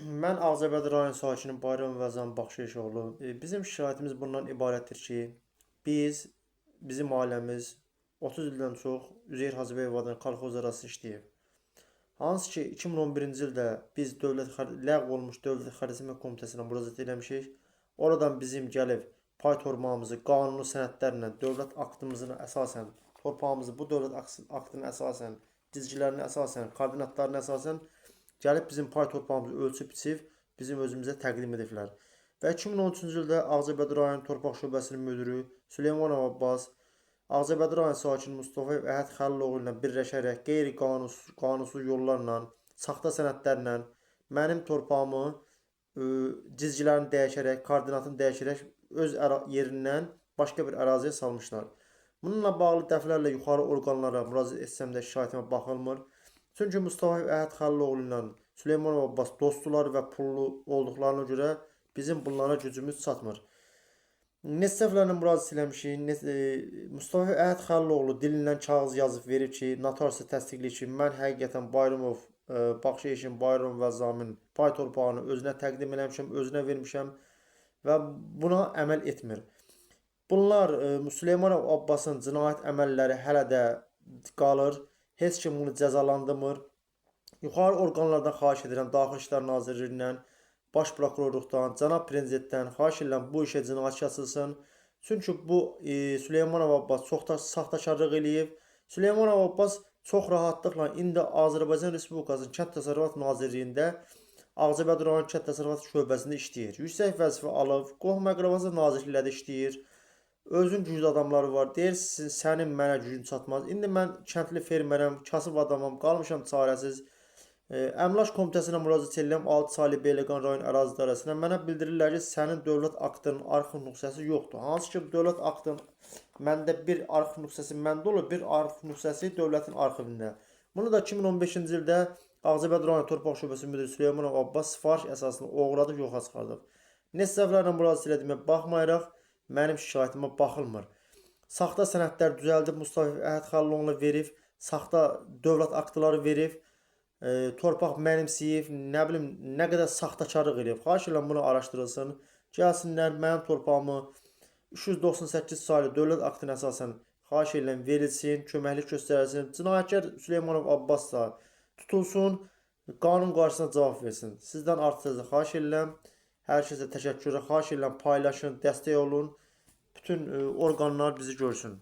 Mən Ağcabədi rayon sakini Bayram Vəzan Baxşeşoğlu. Bizim şikayətimiz bundan ibarətdir ki, biz, bizim ailəmiz 30 ildən çox Üzeyir Hacıbəyov adına kolxoz ərazisi işləyib. Hansı ki 2011-ci ildə biz dövlət ləğv olunmuş Dövlət Xərcləmə Komitəsinə müraciət eləmişik. Oradan bizim gəlib pay torpağımızı qanuni sənədlərlə, dövlət aktımızın əsasən, torpağımızı bu dövlət aktına əsasən, cizgilərinə əsasən, koordinatlarına əsasən gəlib bizim pay torpağımızı ölçüb biçib bizim özümüzə təqdim ediblər. Və 2013-cü ildə Ağcabədi rayon torpaq şöbəsinin müdiri Süleymanov Abbas Ağcabədi rayon sakini Mustafayev Əhəd Xəliloğlu ilə birləşərək qeyri-qanunsuz qanunsuz yollarla, saxta sənədlərlə mənim torpağımı cizgilərini dəyişərək, koordinatını dəyişərək öz yerindən başqa bir əraziyə salmışlar. Bununla bağlı dəfələrlə yuxarı orqanlara müraciət etsəm də şikayətimə baxılmır. Çünki Mustafayev Əhəd Xəliloğlu ilə Süleymanov Abbas dostdular və pullu olduqlarına görə bizim bunlara gücümüz çatmır. Neçə dəfələrlə müraciət eləmişik. Mustafa Əhəd Xəliloğlu dilindən kağız yazıb verib ki, notariusa təsdiqləyir ki, mən həqiqətən Bayramov, Baxşeşin Bayramov və Zamin pay torpağını özünə təqdim eləmişəm, özünə vermişəm və buna əməl etmir. Bunlar Süleymanov Abbasın cinayət əməlləri hələ də qalır. Heç kim bunu cəzalandırmır. Yuxarı orqanlardan xahiş edirəm, Daxili İşlər Nazirliyindən, Baş Prokurorluqdan, cənab prezidentdən xahiş edirəm bu işə cinayət işi açılsın. Çünki bu Süleymanov Abbas çox da saxtakarlıq eləyib. Süleymanov Abbas çox rahatlıqla indi Azərbaycan Respublikasının Kənd Təsərrüfat Nazirliyində Ağcabədi rayon Kənd Təsərrüfat şöbəsində işləyir. Yüksək vəzifə alıb, Qohum-Əqrəba Nazirliyində işləyir. Özün güclü adamları var. Deyir, sənin mənə gücün çatmaz. İndi mən kəndli fermerəm, kasıb adamam, qalmışam çarəsiz. Əmlak Komitəsinə müraciət edirəm 6 saylı Beyləqan rayon ərazi idarəsinə. Mənə bildirirlər ki, sənin dövlət aktının arxiv nüsxəsi yoxdur. Hansı ki, dövlət aktının məndə bir arxiv nüsxəsi məndə olur, bir arxiv nüsxəsi dövlətin arxivində. Bunu da 2015-ci ildə Ağcabədi rayon torpaq şöbəsi müdiri Süleymanov Abbas sifariş əsasında oğurladıb yoxa çıxardıb. Neçə dəfələrlə müraciət elədiyimə baxmayaraq mənim şikayətimə baxılmır. Saxta sənədlər düzəldib Mustafa Əhəd Xəliloğluna verib, saxta dövlət aktları verib, torpaq mənimsəyib, nə bilim nə qədər saxtakarlıq eləyib. Xahiş edirəm bunu araşdırılsın. Gəlsinlər mənim torpağımı 398 saylı dövlət aktına əsasən xahiş edirəm verilsin, köməklik göstərilsin. Cinayətkar Süleymanov Abbas da tutulsun, qanun qarşısında cavab versin. Sizdən artıq sözə xahiş edirəm. Hər kəsə təşəkkür edirəm. Xahiş edirəm paylaşın, dəstək olun. Bütün orqanlar bizi görsün.